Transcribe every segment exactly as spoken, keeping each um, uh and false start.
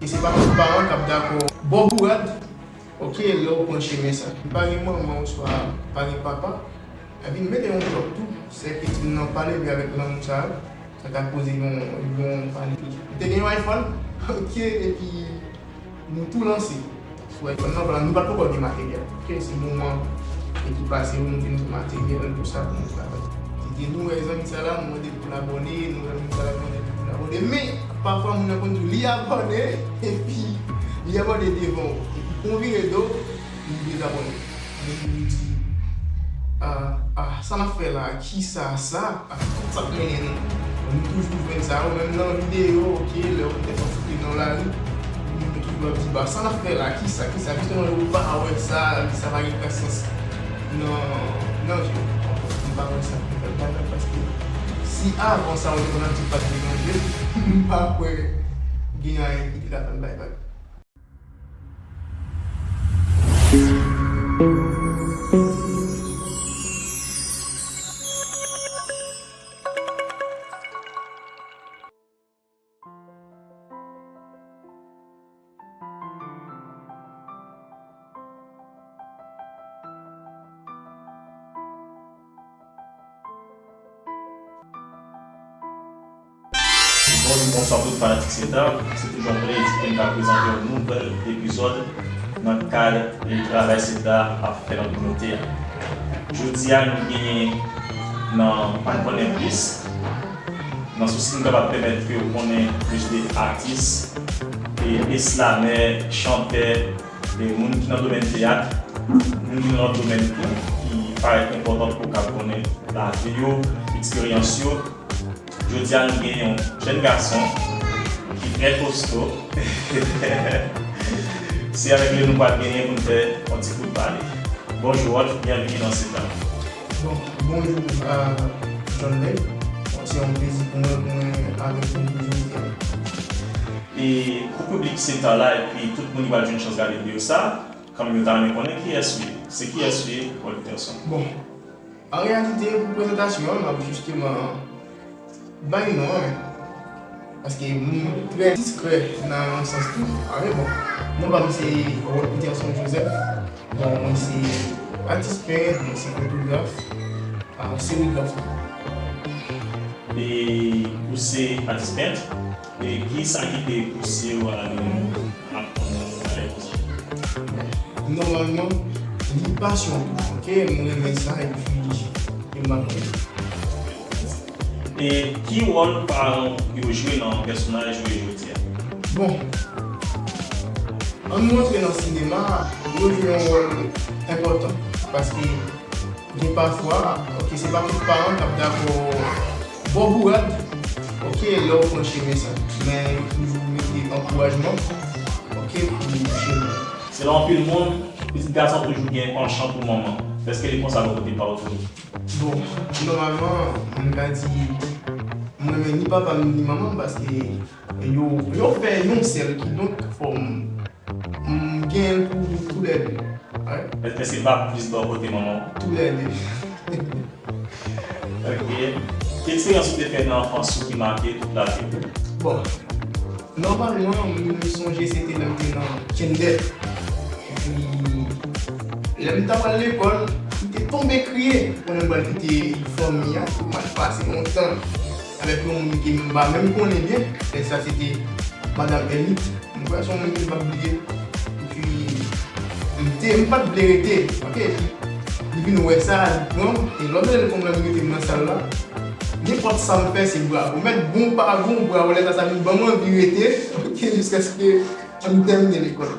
E se pa tout paran k ap dakò. Bò bourad, oke, lè w pran chemen sa. M pa gen manman oswa pa gen papa, epi m mete yon djòb tou, sèke timoun nan pa leve avèk lanmou sa yo, sa ka koze yon, yon panik. M te gen yon iPhone, oke, epi nou tou lanse. Sou iPhone nan, vwala, nou pa t poko gen materyèl. Oke, se moman ki pase, nou vin gen materyèl, tou sa pou nou travay. Epi nou wè zanmi sa la, nou mande pou l abòne, nou wè moun sa la, nou mande pou l abòne. Men, pafwa moun nan konn di w li abòne, epi li abòne devan w. Epi pou w vire do, li dezabòne. Epi li di, ah, ah, sa n ap fè la, kisa sa? Ak tout sa k mennen nou. Nou toujou jwenn sa yo, menm nan videyo, oke, lè yo te fè foute nan lari, nou toujou ap di, ba, sa n ap fè la, kisa, kisa, jisteman, yo pa wè sa, sa pa gen sans nan, nan vi yo. M pa wè sa pou fè bagay, paske si avan sa, yo te konn ap di pa t gen danje, m pa kwè gen anyen ki te ka fè m bay vag. Bonjou, bonswa tout fanatik Seta. Se toujou yon plezi pou n ka prezante yon nouvèl epizòd nan kad travay Seta ap fè nan kominote a. Jodi a, nou genyen nan Ann konnen plis, nan sousi nou kapab pèmèt ke w konnen plis de atis, e, eslamè, chantè, e moun ki nan domèn teyat, moun ki nan lòt domèn tou, ki parèt enpòtan pou w ka konnen lavi yo, eksperyans yo. Jodi a, nou gen yon jèn gason ki trè kosto. Se avèk li nou pral genyen pou n fè yon ti kout pale. Bonjou, Rodj, byenvini nan Seta. Bon, bonjou, euh, John Lay. Bon, se yon plezi pou mwen, pou mwen avèk nou jodi a. E pou piblik Seta la, epi tout moun ki pral jwenn chans gade videyo sa, kanmenm yo ta renmen konnen kiyès ou ye. Se kiyès ou ye, Rodj Peterson? Bon, an reyalite, pou prezantasyon an, m ap jisteman bay non an, men. Paske m trè diskrè nan yon sans tou. Ah, men bon, non pa m se Rodj Peterson Joseph. Bon, mwen se atis pent, mwen se fotograf, ah, serigraf tou. E ou se atis pent? E kisa ki te pouse w ale aprann bagay konsa? Nòmalman, li pasyon tou, oke? M renmen sa epi e m ap fè. E ki wòl paran w yo jwe nan pèsonaj ou ye jodi a? Bon, ann montre nan sinema, yo jwe yon wòl enpòtan, paske gen pafwa, oke, se pa tout paran k ap dakò bò bourad, oke, lè w pran chemen sa. Men yo toujou mete ankourajman, oke, pou chemen. Selon anpil moun, pitit gason toujou gen panchan pou manman. Èske li konsa bò kote pa w tou? Bon, nòmalman, mwen ka di, mwen renmen ni papa m ni manman m paske yo, yo fè yon sèl, kidonk fò m, m gen l pou toulède. Èske se pap plis bò kote manman w? Toulède. Ok. Ki eksperyans ou te fè nan anfans ou ki make tout lavi w? Bon, nòmalman, m sonje se te lè m te nan kinder. Epi, lè m t ap al lekòl, m te tonbe kriye. Konnen m pral kite fanmi a, m al pase yon tan avèk yon moun ke m pa menm konnen byen. Lè sa, se te Madanm Ernit. M kwè se yon moun ke m p ap bliye. Epi, m te, m pa t vle rete. Ok, epi, li vin wè sa, li pran m. E lòt lè l konn wè m rete nan sal la, nenpòt sa m fè, se bravo. Mèt bon pa bon, bravo, lè sa, sa vin ban m anvi rete. Ok, jiskaske an tèmine lekòl.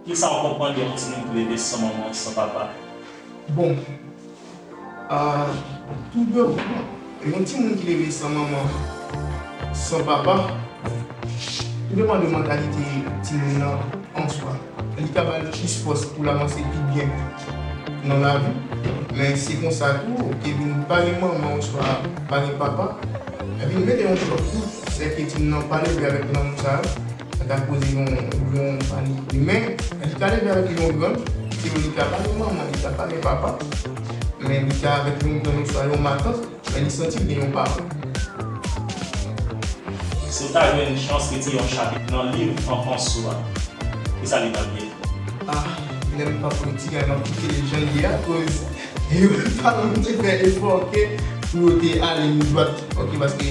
Kisa w konprann de yon timoun ki leve san manman, san papa? Bon, ah, tou depann. Yon timoun ki leve san manman, san papa, tou depann de mantalite timoun nan an swa. Li ka ba l plis fòs pou l avanse pi byen nan lavi. Men se konsa tou, ke vin pa gen manman oswa pa gen papa, epi vin mete yon djòb tou, sèke timoun nan pa leve avèk lanmou sa yo, sa ka koze yon, yon panik. Men, li ka leve avèk yon grann, ke li ka pa gen manman, li ka pa gen papa, men li ka avèk yon grann oswa yon matant, men li santi l gen yon paran. Se ta jwenn chans retire yon chapit nan liv anfans ou a, kisa li t ap ye? Ah, lè m p ap retire a, m ap kite l jan l ye a, akoz yo pa menm te fè efò, oke, pou yo te ale lidwat, oke, paske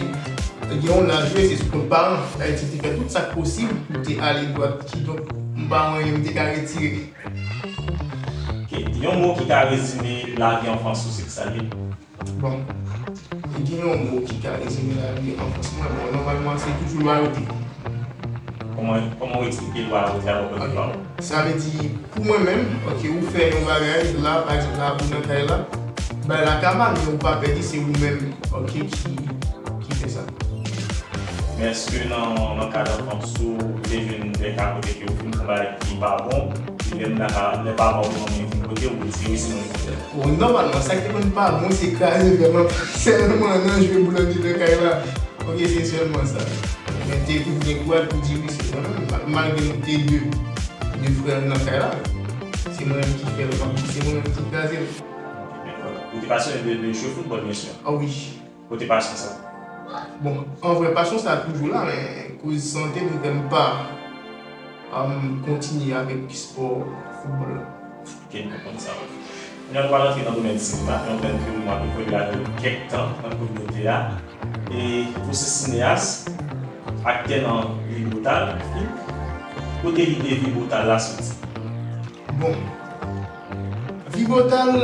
gen yon laj wi, se sou kont paran. Dayè, ti te fè tout sa k posib pou te ale dwat. Kidonk, m pa wè anyen m te ka retire. Oke, yon mo ki ka rezime lavi anfans ou, se kisa l ye? Bon, gen yon mo ki ka rezime lavi anfans mwen. Bon, nòmalman, se toujou lwayote. Kòman, kòman w eksplike lwayote a nan pwennvi pa w? Sa vle di, pou mwen menm, oke, ou fè yon bagay la, pa egzanp, la, ou nan kay la, bagay la ka mal, men ou pa pè di se ou menm, oke, ki, ki fè sa. Men èske nan, nan kad anfans ou, ou te jwenn de ka kote ke ou fin fè yon bagay ki pa bon, epi lè moun nan ka, lè paran ou nan men vin kote ou, ou di, "Wi, se mwen ki fè l." Bon, nòmalman, sa ki te konn pa bon, se kraze vè m, sèlman nan jwe boul nan kay la. Oke, se sèlman sa. Men te pou gen kouraj pou di, "Wi, se mwen menm." Ma-, malgre nou te de, de frè nan kay la, se mwen menm ki fè l, se mwen menm ki kraze l. Ou te pasyone de, de jwe foutbòl, byen si. Ah wi. Kote pasyon sa? Bon, an vrè, pasyon sa toujou la, men koz sante ki fè m pa, um, kontinye avèk spò foutbòl la. Oke, m konprann sa. Kounye a nou pral antre nan domèn sinema, yon domèn ke mwen m ap evolye avè l kèk tan nan kominote a. E ou se sineyas, aktè nan Vibotal, kote lide Vibotal la soti? Bon, Vibotal,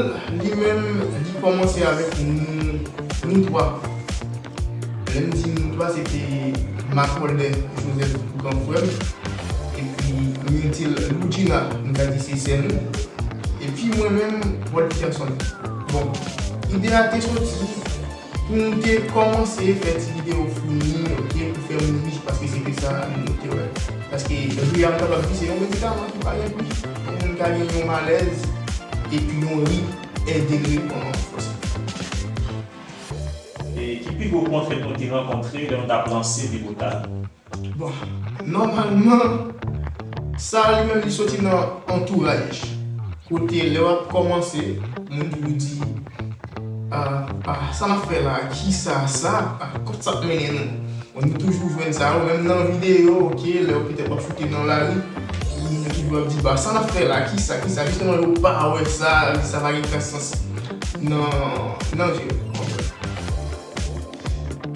li menm, li kòmanse avèk nou, nou twa. Lè m di nou twa, se te Marc Holder Joseph, gran frè m, epi Myrtil Loudjina, m ka di se sè nou, epi mwen menm, Paul Peterson. Bon, ide a te soti pou nou te kòmanse fè ti videyo founi, oke, pou fè moun ri, paske se te sa nou te wè. Paske ri a, m kapab di, se yon medikaman ki pa gen pri. Yon moun ka gen yon malèz, epi yon ri ede l reprann fòs. E ki pi gwo kontrent nou te rankontre lè nou t ap lanse Vibotal? Bon, nòmalman, sa li menm li soti nan antouraj. Kote lè w ap kòmanse, moun toujou di, "Ah, ah, sa n ap fè la, kisa sa? Ah, kot sa ap mennen nou?" Bon, nou toujou jwenn sa yo, menm nan videyo, oke, lè w petèt w ap choute nan lari, moun yo toujou ap di, "Ba, sa n ap fè la, kisa, kisa?" Jisteman, yo pa wè sa, sa pa gen okenn sans nan, nan je yo, anfèt.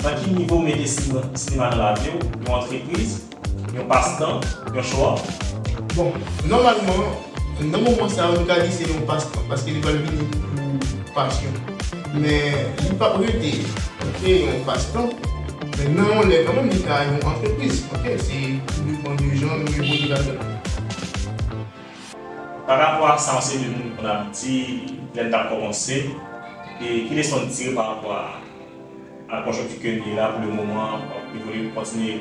Nan ki nivo w mete sine-, sinema nan lavi w? Yon antrepriz? Yon pastan? Yon chwa? Bon, nòmalman, nan moman sa yo, nou ka di se yon pastan, paske li pral vini pou pasyon. Men, li p ap rete, oke, yon pastan. Men nan yon lè, kanmenm, li ka yon antrepriz, oke? Se tou depann de jan nou evolye ladan l. Pa rapò a sa, yon seri de moun konn ap di, lè n t ap kòmanse, e ki leson n tire pa rapò a, a konjonkti ke n ye la pou le moman, w ap evolye, kontinye,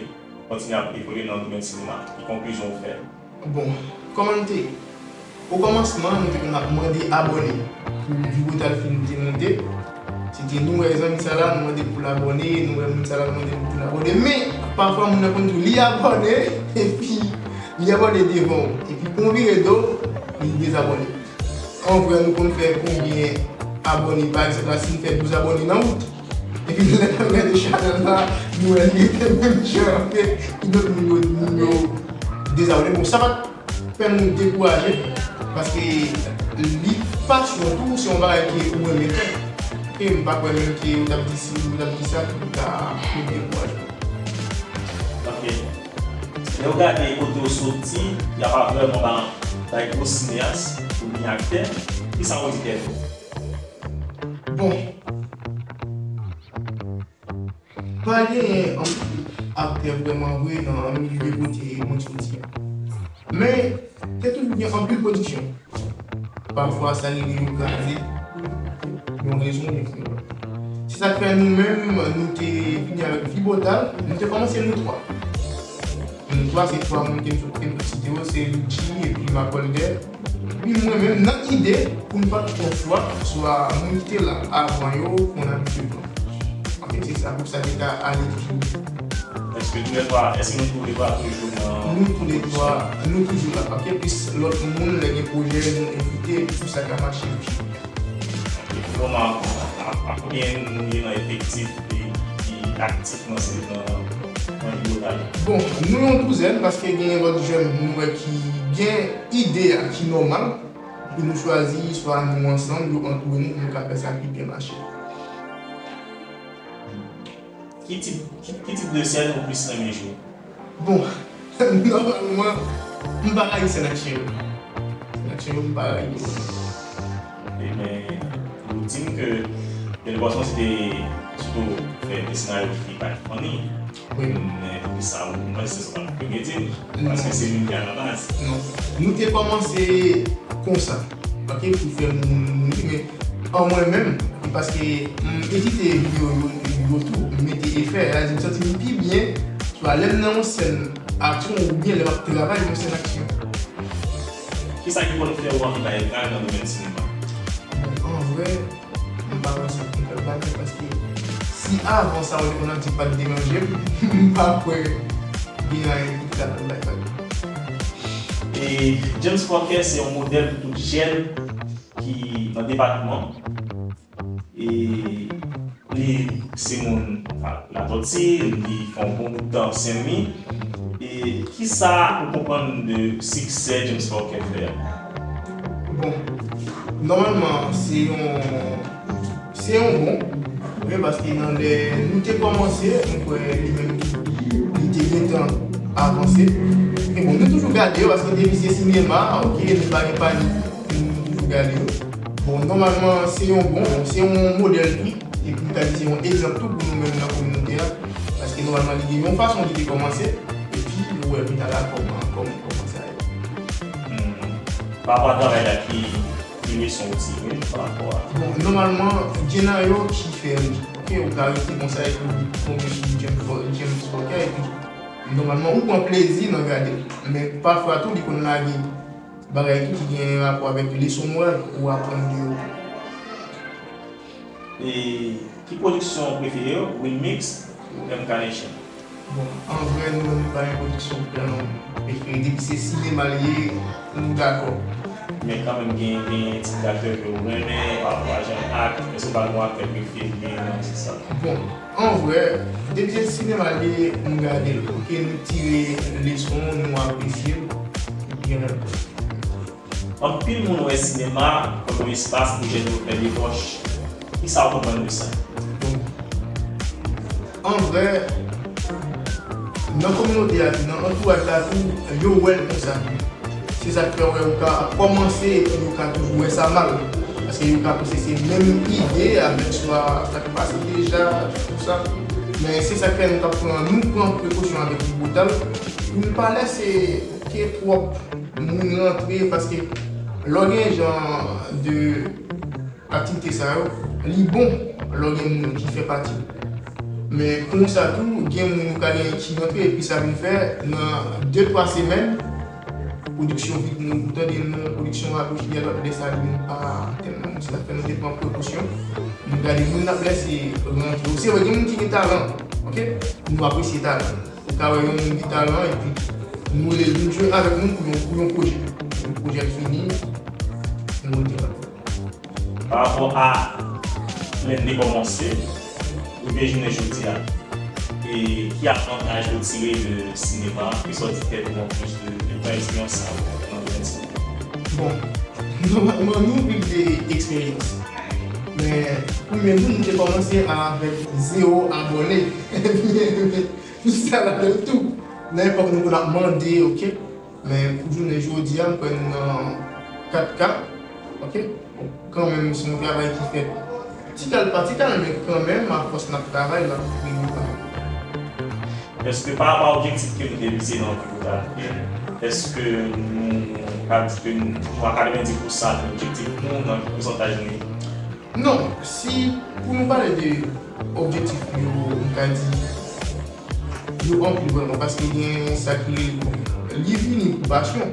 kontinye ap evolye nan domèn sinema? Ki konklizyon w fè? Bon, kòman n te ye? O kòmansman, nou te konn ap mande abòne pou Vibotal fin te monte. Se te nou wè zanmi sa la, nou mande pou l abòne, nou wè moun sa la, nou mande pou l abòne. Men, pafwa, moun nan konn di w li abòne, epi li abòne devan w. Epi pou w vire do, li dezabòne. An vrè, nou konn fè konbyen abòne? Pa egzanp, la, si n fè douz abòne nan wout, epi lè n al gade chanèl la, nou wè li rete menm jan, anfèt, ki lòt moun yo, moun yo dezabòne. Bon, sa pa t fè nou dekouraje, paske li pasyon tou, se yon bagay ke ou renmen fè. E m pa kwè menm ke ou t ap di si, ou t ap di sa, ki pou ta dekouraje. Ok. Lè w gade kote w soti, y a pa vrèman ba, bay gwo sineyas oubyen aktè, kisa w di tèt ou? Bon. Pa genyen anpil aktè vrèman vre nan milye kote mwen soti a. Men, te toujou gen anpil pwodiksyon. Pafwa, sa rive yo kraze pou yon rezon oubyen pou yon lòt. Se sa k fè nou menm, nou te vini avèk Vibotal, nou te kòmanse nou twa. Nou twa, se twa moun ke m sot, ke m sot site yo, se Richie epi Marc Holder. Epi mwen menm, nan ide pou n pa t pran fwa, swa moun ki te la avan yo, pou n abitye pran. Anfèt, se sa, pou sa te ka ale toujou. Èske toulètwa, èske nou toulètwa toujou nan... Nou toulètwa, nou toujou la. Ok, plis lòt moun, lè gen pwojè, nou envite, pou sa ka mache pi byen. Ok, pou le moman, a, a, a konbyen nou ye nan efektif ki, ki aktif nan, nan, nan Bon, nou yon douzèn, paske gen lòt jèn nou wè ki gen ide a ki nòmal, pou nou chwazi swa nou ansanm, yo antoure nou, pou nou ka fè sa ki byen mache. Ki tip, ki, ki tip de sèn ou plis renmen jwe? Bon, nòmalman, m pa rayi sèn aksyon yo. Sèn aksyon yo, m pa rayi yo. Ebyen, ou di m ke Bèl Pòsyon se te sitou fè de senaryo ki pa t funny. Wi. Men poukisa ou, mwen se sa m te di, paske se nou ki a la baz. Non. Nou te kòmanse konsa. Ok, pou fè moun ri, men an mwen menm, e paske m edite videyo yo, yo tou, m mete efè, sa di m santi m pi byen, swa lè m nan yon sèn aksyon oubyen lè m ap travay yon sèn aksyon. Kisa ki konn fè w anvi bay vag nan domèn sinema? Bon, an vrè, m pa wè sa konn fè vag, paske si avan sa ou te konn ap di pa t deranje m, m pa kwè gen anyen ki ta konn bay vag. E James Walker se yon modèl pou tout jèn ki nan depatman. E li se moun Latòti, li fè yon bon bout tan Senlwi. E kisa ou konprann de siksè James Walker fè a? Bon, nòmalman, se yon, se yon bon, wi, paske nan lè nou te kòmanse, m kwè li menm li te gentan avanse. Men bon, nou toujou gade yo, paske depi se sinema, ok, nou pa gen panik, nou toujou gade yo. Bon, nòmalman, se yon bon, se yon modèl tou, epi m ta di se yon egzanp tou pou nou menm nan kominote a, paske nòmalman, li gen yon fason li te kòmanse, epi nou wè pita la kòman, kòman, kòman sa ye. Hmm. Pa rapò a travay la, ki, ki leson ou tire pa rapò a? Bon, nòmalman, gen nan yo ki fè ri. Ok, ou ka rete konsa epi ou tonbe sou James, James Walker, epi nòmalman, ou pran plezi nan gade l. Men pafwa tou, li konn lage bagay tou ki gen rapò avèk leson moral ou aprann de yo. E ki pwodiksyon ou prefere yo, Wilmix ou M K Nation? Bon, an vrè, nou menm nou pa gen pwodiksyon prefere. Depi se sinema li ye, nou dakò. Men kanmenm, gen, gen tip daktè ke ou renmen, pa rapò a jan l ak, èske w pa gen yon aktè prefere, gen, se sa? Bon, an vrè, depi se sinema li ye, nou gade l. Ok, nou tire leson, nou apresye l, epi gen lòt. Anpil moun wè sinema kòm yon espas pou jèn yo fè debòch. Kisa w konprann de sa? Bon, an vrè, nan kominote a tou, nan antouraj la tou, yo wè l konsa. Se sa k fè w wè yo ka kòmanse epi yo ka toujou wè sa mal. Paske yo ka panse se menm ide avèk swa sa k pase deja, tout sa. Men se sa k fè nou ka pran, nou pran prekosyon avèk li botal pou nou pa lèse ke twòp moun rantre, paske lè w gen jan de aktivite sa yo, li bon lè w gen moun ki fè pati. Men konsa tou, gen moun ou ka gen ki rantre, epi sa vin fè nan de twa semèn, pwodiksyon vin, nou tande non pwodiksyon radochi, lòt lè sa vin pa tèlman bon, se sa k fè nou te pran prekosyon. Nou gade moun n ap lèse rantre. Se vre, gen moun ki gen talan, ok? Nou apresye talan. Ou ka wè yon moun gen talan, epi nou rele l vin jwe avèk nou pou yon, pou yon pwojè. Yon pwojè k fini, nou rete la. Pa rapò a lè n te kòmanse, rive jounen jodi a, e ki avantaj ou tire de sinema, ki sòti tèt ou anplis de, de pran eksperyans sa yo nan domèn sinema? Bon, nòmalman, nou viv de eksperyans. Men, premye jou, nou te kòmanse avèk zewo abòne. Pou sa la menm tou. Nan epòk nou konn ap mande, ok? Men pou jounen jodi a, m kwè nou nan kat K, ok? Bon, kanmenm, se yon travay ki fèt ti kal pa ti kal, men kanmenm, afòs n ap travay, l ap rive kanmenm. Èske pa rapò a objektif ke nou te vize nan videyo sa, èske nou ka di ke nou, nou a katrevenndis pousan de objektif nou, nan ki pousantaj nou ye? Non, si pou nou pale de objektif yo, m ka di, yo anpil vrèman, paske gen sa ki rele, li vini pou pasyon.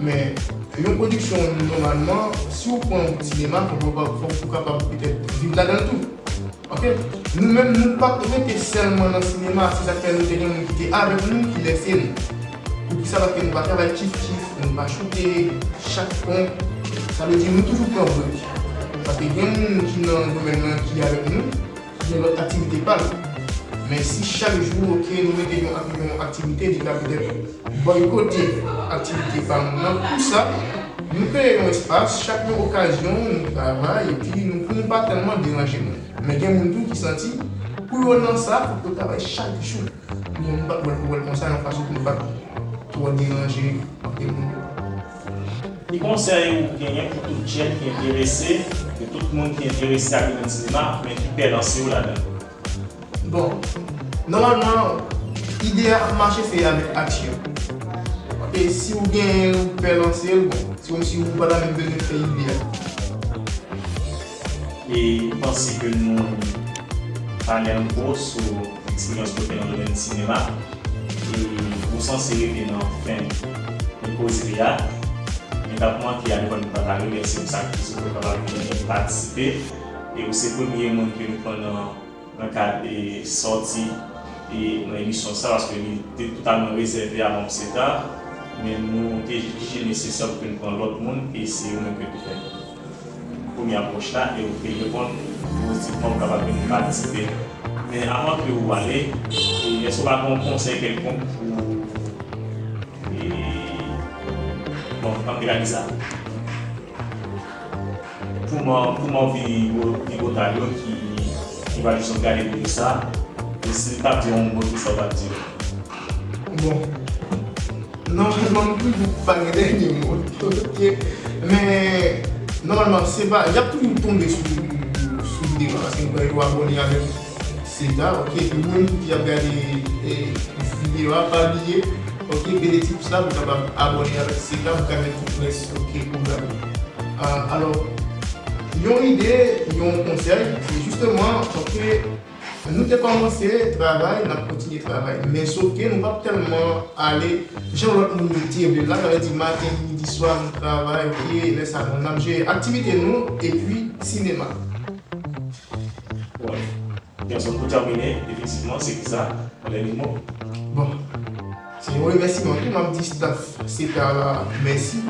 Men, yon pwodiksyon, nòmalman, si w pran yon sinema, fòk ou, fòk ou kapab petèt viv ladan l tou. Ok? Nou menm, nou pa t rete sèlman nan sinema, se sa k fè nou te gen moun ki te avèk nou, ki lèse nou. Poukisa? Paske nou pa travay kif kif, nou pa choute chak pwen. Sa vle di, nou toujou pran brek. Paske gen moun ki nan domèn nan ki avèk nou, ki gen lòt aktivite pa l. Men si chak jou, oke, nou mete yon, ak- yon aktivite, li ka petèt bòykote aktivite pa moun nan. Pou sa, nou kreye yon espas, chak yon okazyon, nou travay, epi nou, pou nou pa tèlman deranje moun. Men gen moun tou ki santi, pou yo nan sa, fòk yo travay chak jou. Pou nou pa, pou wè l konsa, yon fason pou nou pa twò deranje anpil moun yo. Ki konsèy ou genyen pou tout jèn ki enterese, pou tout moun ki enterese ak domèn sinema, men ki pè lanse yo ladan? Bon, nòmalman, ide a ap mache se avèk aksyon. Paske si ou genyen, ou pè lanse l, bon, se kòmsi ou pa ta menm bezwen fè ide a. E m panse ke nou pale anpil sou eksperyans nou fè nan domèn sinema. E nou sanse rive nan fen de koze a. Men t ap manke a nou konn pa ta remèsye pou sa ki sou kapab vin patisipe. E ou se premye moun ke nou pran nan, nan kad e sòti e nan emisyon sa, paske li te totalman rezève a manm seta, men nou te jije nesesè pou ke nou pran lòt moun, e se yo menm ke te fè premye apwòch la, e ou te reponn pozitivman pou kapab vin patisipe. Men avan ke ou ale, e èske ou pa gen yon konsèy kèlkonk pou, e, bon, ann te ka di sa, pou manm, pou manm Vibotal yo ki, ki va jis ap gade videyo sa, e si l t ap di yon mo, kisa w t ap di yo? Bon, nòmalman, m toujou pa gen dènye mo. Oke. Men, nòmalman, se pa, y ap toujou tonbe sou, sou videyo a, paske m kwè yo abòne avèk seta, oke. Epi ou menm tou ki ap gade, e, videyo a, pa bliye, oke, pede ti pous la pou w kapab abòne avèk seta, pou w ka jwenn tout rès, oke, pwogram yo. Ah, alò, yon ide, yon konsèy, se jisteman, oke, nou te kòmanse travay, n ap kontinye travay. Men sof ke nou p ap tèlman ale jan lòt moun yo te vle l la, sa vle di maten, midi, swa, nou travay, oke, lè sa nou, n ap jere aktivite nou, epi sinema. Bon, Gerson, pou tèmine, efektivman, se ki sa, yon dènye mo? Bon, se yon remèsiman tou, m ap di staff seta la mèsi.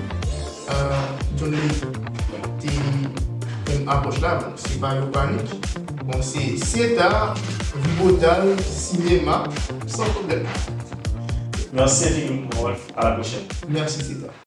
Euh, John Lee te fè m apwòch la, bon, se pa yon panik. Bon, se seta, Vibotal, sinema, san pwoblèm. Mèsi enfiniman, Rodolphe. À la prochaine. Mèsi, seta.